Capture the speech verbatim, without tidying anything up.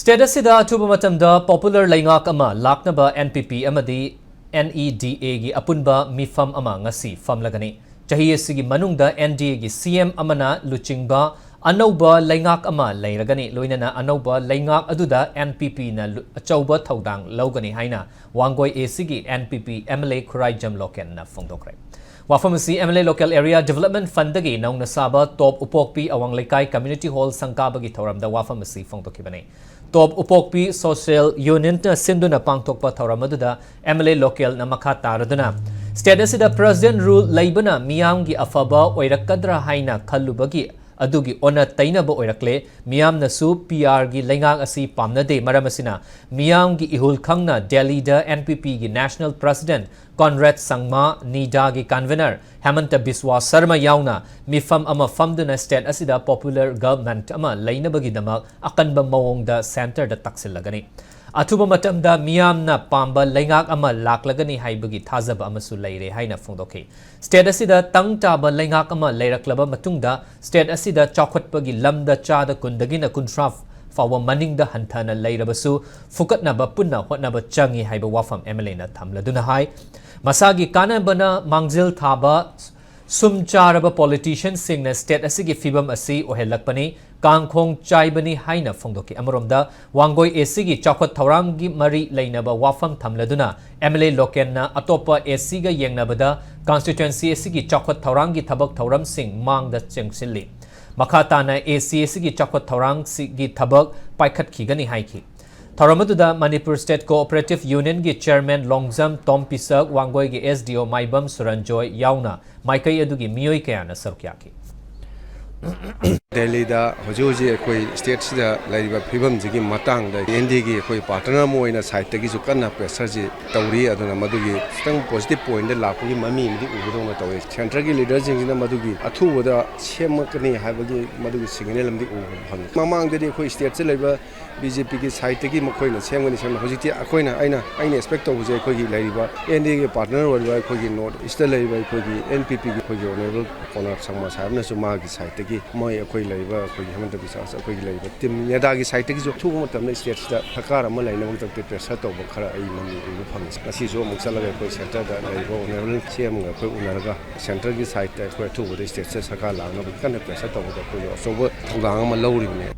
State ꯑꯁꯤꯗ ꯑꯊꯨꯕ ꯃꯇꯝꯗ ꯄꯣꯄꯨꯂꯔ ꯂꯩꯉꯥꯛ ꯑꯃ ꯂꯥꯛꯅꯕ ꯑꯦꯟ ꯄꯤ ꯄꯤ ꯑꯃꯗꯤ ꯑꯦꯟ ꯏ ꯗꯤ ꯑꯦꯒꯤ ꯑꯄꯨꯟꯕ ꯃꯤꯐꯝ ꯑꯃ ꯉꯁꯤ ꯐꯝꯂꯒꯅꯤ꯫ ꯆꯍꯤ ꯑꯁꯤꯒꯤ ꯃꯅꯨꯡꯗ ꯑꯦꯟ ꯗꯤ ꯑꯦꯒꯤ ꯁꯤ ꯑꯦꯝ ꯑꯃꯅ ꯂꯨꯆꯤꯡꯕ ꯑꯅꯧꯕ ꯂꯩꯉꯥꯛ ꯑꯃ ꯂꯩꯔꯒꯅꯤ꯫ ꯂꯣꯏꯅꯅ ꯑꯅꯧꯕ ꯂꯩꯉꯥꯛ ꯑꯗꯨꯗ ꯑꯦꯟ ꯄꯤ ꯄꯤꯅ ꯂꯨ-, ꯑꯆꯧꯕ ꯊꯧꯗꯥꯡ ꯂꯧꯒꯅꯤ ꯍꯥꯏꯅ ꯋꯥꯡꯒꯣꯏ ꯑꯦ ꯁꯤꯒꯤ N P P M L A Khuraijam ꯂꯣꯀꯦꯟꯅ ꯐꯣꯡꯗꯣꯛꯈ꯭ꯔꯦ꯫ ꯋꯥꯐꯝ ꯑꯁꯤ M L A local area development ꯐꯟꯗꯒꯤ ꯅꯧꯅ ꯁꯥꯕ ꯇꯣꯞ ꯎꯄꯣꯛꯄꯤ ꯑꯋꯥꯡ ꯂꯩꯀꯥꯏ ꯀꯝꯃ꯭ꯌꯨꯅꯤꯇꯤ ꯍꯣꯜ ꯁꯪꯒꯥꯕꯒꯤ ꯊꯧꯔꯝꯗ ꯋꯥꯐꯝ ꯑꯁꯤ ꯐꯣꯡꯗꯣꯛꯈꯤꯕꯅꯤ꯫ ꯇꯣꯞ ꯎꯄꯣꯛꯄꯤ ꯁꯣꯁꯤꯌꯦꯜ ꯌꯨꯅꯤꯌꯟꯅ ꯁꯤꯟꯗꯨꯅ ꯄꯥꯡꯊꯣꯛꯄ ꯊꯧꯔꯝ ꯑꯗꯨꯗ ꯑꯦꯝ ꯑꯦꯜ ꯑꯦ ꯂꯣꯀꯦꯜꯅ ꯃꯈꯥ ꯇꯥꯔꯗꯨꯅ, ꯁ꯭ꯇꯦꯠ ꯑꯁꯤꯗ ꯄ꯭ꯔꯦꯁꯤꯗꯦꯟꯠ ꯔꯨꯜ ꯂꯩꯕꯅ ꯃꯤꯌꯥꯝꯒꯤ ꯑꯐꯕ ꯑꯣꯏꯔꯛꯀꯗ꯭ꯔꯥ ꯍꯥꯏꯅ ꯈꯜꯂꯨꯕꯒꯤ ꯑꯗꯨꯒꯤ ꯑꯣꯟꯅ ꯇꯩꯅꯕ ꯑꯣꯏꯔꯛꯂꯦ꯫ ꯃꯤꯌꯥꯝꯅꯁꯨ ꯄꯤ ꯑꯥꯔꯒꯤ ꯂꯩꯉꯥꯛ ꯑꯁꯤ ꯄꯥꯝꯅꯗꯦ꯫ ꯃꯔꯝ ꯑꯁꯤꯅ ꯃꯤꯌꯥꯝꯒꯤ ꯏꯍꯨꯜ ꯈꯪꯅ ꯗꯦꯜꯂꯤꯗ ꯑꯦꯟ ꯄꯤ ꯄꯤꯒꯤ ꯅꯦꯁꯅꯦꯜ ꯄ꯭ꯔꯦꯁꯤꯗꯦꯟꯠ ꯀꯣꯟꯔꯦꯗ ꯁꯪꯃꯥ, ꯅꯤꯗꯥꯒꯤ ꯀꯟꯚꯦꯅꯔ ꯍꯦꯃꯟꯇ ꯕꯤꯁ꯭ꯋꯥ ꯁꯔꯃ ꯌꯥꯎꯅ ꯃꯤꯐꯝ ꯑꯃ ꯐꯝꯗꯨꯅ ꯁ꯭ꯇꯦꯠ ꯑꯁꯤꯗ ꯄꯣꯄꯨꯂꯔ ꯒꯚꯔꯟꯃꯦꯟꯠ ꯑꯃ ꯂꯩꯅꯕꯒꯤꯗꯃꯛ ꯑꯀꯟꯕ ꯃꯑꯣꯡꯗ ꯁꯦꯟꯇꯔꯗ ꯇꯛꯁꯤꯜꯂꯒꯅꯤ꯫ ꯑꯊꯨꯕ ꯃꯇꯝꯗ ꯃꯤꯌꯥꯝꯅ ꯄꯥꯝꯕ ꯂꯩꯉꯥꯛ ꯑꯃ ꯂꯥꯛꯂꯒꯅꯤ ꯍꯥꯏꯕꯒꯤ ꯊꯥꯖꯕ ꯑꯃꯁꯨ ꯂꯩꯔꯦ ꯍꯥꯏꯅ ꯐꯣꯡꯗꯣꯛꯈꯤ꯫ ꯁ꯭ꯇꯦꯠ ꯑꯁꯤꯗ ꯇꯪ ꯇꯥꯕ ꯂꯩꯉꯥꯛ ꯑꯃ ꯂꯩꯔꯛꯂꯕ ꯃꯇꯨꯡꯗ ꯁ꯭ꯇꯦꯠ ꯑꯁꯤꯗ ꯆꯥꯎꯈꯠꯄꯒꯤ ꯂꯝꯗ ꯆꯥꯗ ꯀꯨꯟꯗꯒꯤꯅ ꯀꯨꯟꯊ꯭ꯔꯥ ꯐꯥꯎꯕ ꯃꯅꯤꯡꯗ ꯍꯟꯊꯅ ꯂꯩꯔꯕꯁꯨ ꯐꯨꯀꯠꯅꯕ ꯄꯨꯟꯅ ꯍꯣꯠꯅꯕ ꯆꯪꯏ ꯍꯥꯏꯕ ꯋꯥꯐꯝ ꯑꯦꯝ ꯑꯦꯜ ꯑꯦꯅ ꯊꯝꯂꯗꯨꯅ ꯍꯥꯏ, ꯃꯁꯥꯒꯤ ꯀꯥꯟꯅꯕꯅ ꯃꯥꯡꯖꯤꯜ ꯊꯥꯕ ꯁꯨꯝ ꯆꯥꯔꯕ ꯄꯣꯂꯤꯇꯤꯁꯤꯌꯟꯁꯤꯡꯅ ꯁ꯭ꯇꯦꯠ ꯑꯁꯤꯒꯤ ꯐꯤꯕꯝ ꯑꯁꯤ ꯑꯣꯏꯍꯜꯂꯛꯄꯅꯤ, ꯀꯥꯡꯈꯣꯡ ꯆꯥꯏꯕꯅꯤ ꯍꯥꯏꯅ ꯐꯣꯡꯗꯣꯛꯈꯤ꯫ ꯑꯃꯔꯣꯝꯗ ꯋꯥꯡꯒꯣꯏ ꯑꯦ ꯁꯤꯒꯤ ꯆꯥꯎꯈꯠ ꯊꯧꯔꯥꯡꯒꯤ ꯃꯔꯤ ꯂꯩꯅꯕ ꯋꯥꯐꯝ ꯊꯝꯂꯗꯨꯅ ꯑꯦꯝ ꯑꯦꯜ ꯑꯦ ꯂꯣꯀꯦꯟꯅ ꯑꯇꯣꯞꯄ ꯑꯦ ꯁꯤꯒ ꯌꯦꯡꯅꯕꯗ ꯀꯟꯁꯇꯤꯇ꯭ꯋꯦꯟꯁꯤ ꯑꯁꯤꯒꯤ ꯆꯥꯎꯈꯠ ꯊꯧꯔꯥꯡꯒꯤ ꯊꯕꯛ ꯊꯧꯔꯝꯁꯤꯡ ꯃꯥꯡꯗ ꯆꯪꯁꯤꯜꯂꯤ꯫ ꯃꯈꯥ ꯇꯥꯅ ꯑꯦ ꯁꯤ ꯑꯁꯤꯒꯤ ꯆꯥꯎꯈꯠ ꯊꯧꯔꯥꯡꯁꯤꯒꯤ ꯊꯕꯛ ꯄꯥꯏꯈꯠꯈꯤꯒꯅꯤ ꯍꯥꯏꯈꯤ꯫ ꯊꯧꯔꯝ ꯑꯗꯨꯗ ꯃꯅꯤꯄꯨꯔ ꯁ꯭ꯇꯦꯠ ꯀꯣꯑꯣꯄꯔꯦꯇꯤꯚ ꯌꯨꯅꯤꯌꯟꯒꯤ ꯆꯦꯌꯔꯃꯦꯟ ꯂꯣꯡꯖꯝ ꯇꯣꯝꯄꯤꯁꯛ, ꯋꯥꯡꯒꯣꯏꯒꯤ ꯑꯦꯁ ꯗꯤ ꯑꯣ ꯃꯥꯏꯕꯝ ꯁꯨꯔꯟꯖꯣꯏ ꯌꯥꯎꯅ ꯃꯥꯏꯀꯩ ꯑꯗꯨꯒꯤ ꯃꯤꯑꯣꯏ ꯀꯌꯥꯅ ꯁꯔꯨꯛ ꯌꯥꯈꯤ꯫ ꯗꯦꯜꯂꯤꯗ ꯍꯧꯖꯤꯛ ꯍꯧꯖꯤꯛ ꯑꯩꯈꯣꯏ ꯁ꯭ꯇꯦꯠꯁꯤꯗ ꯂꯩꯔꯤꯕ ꯐꯤꯕꯝꯁꯤꯒꯤ ꯃꯇꯥꯡꯗ ꯑꯦꯟ ꯗꯤ ꯑꯦꯒꯤ ꯑꯩꯈꯣꯏ ꯄꯥꯔꯠꯅꯔ ꯑꯃ ꯑꯣꯏꯅ ꯁꯥꯏꯠꯇꯒꯤꯁꯨ ꯀꯟꯅ ꯄ꯭ꯔꯦꯁꯔꯁꯤ ꯇꯧꯔꯤ꯫ ꯑꯗꯨꯅ ꯃꯗꯨꯒꯤ ꯈꯤꯇꯪ ꯄꯣꯖꯤꯇꯤꯚ ꯄꯣꯏꯟꯠꯇ ꯂꯥꯛꯄꯒꯤ ꯃꯃꯤ ꯑꯃꯗꯤ ꯎꯕꯗꯧꯅ ꯇꯧꯋꯤ꯫ ꯁꯦꯟꯇꯔꯒꯤ ꯂꯤꯗꯔꯁꯤꯡꯁꯤꯅ ꯃꯗꯨꯒꯤ ꯑꯊꯨꯕꯗ ꯁꯦꯝꯃꯛꯀꯅꯤ ꯍꯥꯏꯕꯒꯤ ꯃꯗꯨꯒꯤ ꯁꯤꯒꯅꯦꯜ ꯑꯃꯗꯤ ꯎꯕ ꯐꯪꯉꯤ꯫ ꯃꯃꯥꯡꯗꯗꯤ ꯑꯩꯈꯣꯏ ꯁ꯭ꯇꯦꯠꯁꯤꯗ ꯂꯩꯕ ꯕꯤ ꯖꯦ ꯄꯤꯒꯤ ꯁꯥꯏꯠꯇꯒꯤ ꯃꯈꯣꯏꯅ ꯁꯦꯝꯒꯅꯤ ꯁꯦꯝꯒꯅꯤ꯫ ꯍꯧꯖꯤꯛꯇꯤ ꯑꯩꯈꯣꯏꯅ, ꯑꯩꯅ, ꯑꯩꯅ ꯑꯦꯛꯁꯄꯦꯛ ꯇꯧꯕꯁꯦ ꯑꯩꯈꯣꯏꯒꯤ ꯂꯩꯔꯤꯕ ꯑꯦꯟ ꯗꯤ ꯑꯦꯒꯤ ꯄꯥꯔꯠꯅꯔ ꯑꯣꯏꯔꯤꯕ ꯑꯩꯈꯣꯏꯒꯤ ꯅꯣꯔꯠ ꯏꯁꯇ ꯂꯩꯔꯤꯕ ꯑꯩꯈꯣꯏꯒꯤ ꯑꯦꯟ ꯄꯤ ꯄꯤꯒꯤ ꯑꯩꯈꯣꯏꯒꯤ ꯑꯣꯅꯔꯦꯕꯜ ꯀꯣꯅꯔ ꯁꯪꯃꯥ ꯁꯥꯍꯦꯕꯅꯁꯨ ꯃꯥꯒꯤ ꯁꯥꯏꯠꯇꯒꯤ ꯃꯣꯏ ꯑꯩꯈꯣꯏ ꯂꯩꯔꯤꯕ ꯑꯩꯈꯣꯏꯒꯤ ꯍꯤꯃꯟꯇ ꯕꯤꯁ꯭ꯋꯥꯁ ꯑꯩꯈꯣꯏꯒꯤ ꯂꯩꯔꯤꯕ ꯇꯤꯝ ꯅꯦꯗꯥꯒꯤ ꯁꯥꯏꯠꯇꯒꯤꯁꯨ ꯑꯊꯨꯕ ꯃꯇꯝꯗ ꯁ꯭ꯇꯦꯠꯁꯤꯗ ꯁꯔꯀꯥꯔ ꯑꯃ ꯂꯩꯅꯕꯒꯤꯗꯃꯛꯇ ꯄ꯭ꯔꯦꯁꯔ ꯇꯧꯕ ꯈꯔ ꯑꯩ ꯃꯃꯤ ꯎꯕ ꯐꯪꯉꯤ꯫ ꯉꯁꯤꯁꯨ ꯑꯃꯨꯛ ꯆꯠꯂꯒ ꯑꯩꯈꯣꯏ ꯁꯦꯟꯇꯔꯗ ꯂꯩꯔꯤꯕ ꯑꯣꯅꯔꯦꯕꯜ ꯁꯤ ꯑꯦꯝꯒ ꯑꯩꯈꯣꯏ ꯎꯅꯔꯒ ꯁꯦꯟꯇꯔꯒꯤ ꯁꯥꯏꯠꯇ ꯑꯩꯈꯣꯏ ꯑꯊꯨꯕꯗ ꯁ꯭ꯇꯦꯠꯁꯤꯗ ꯁꯔꯀꯥꯔ ꯂꯥꯛꯅꯕꯒꯤ ꯀꯟꯅ ꯄ꯭ꯔꯦꯁꯔ ꯇꯧꯕꯗ ꯑꯩꯈꯣꯏꯁꯨ ꯑꯆꯧꯕ ꯊꯧꯗꯥꯡ ꯑꯃ ꯂꯧꯔꯤꯕꯅꯤ꯫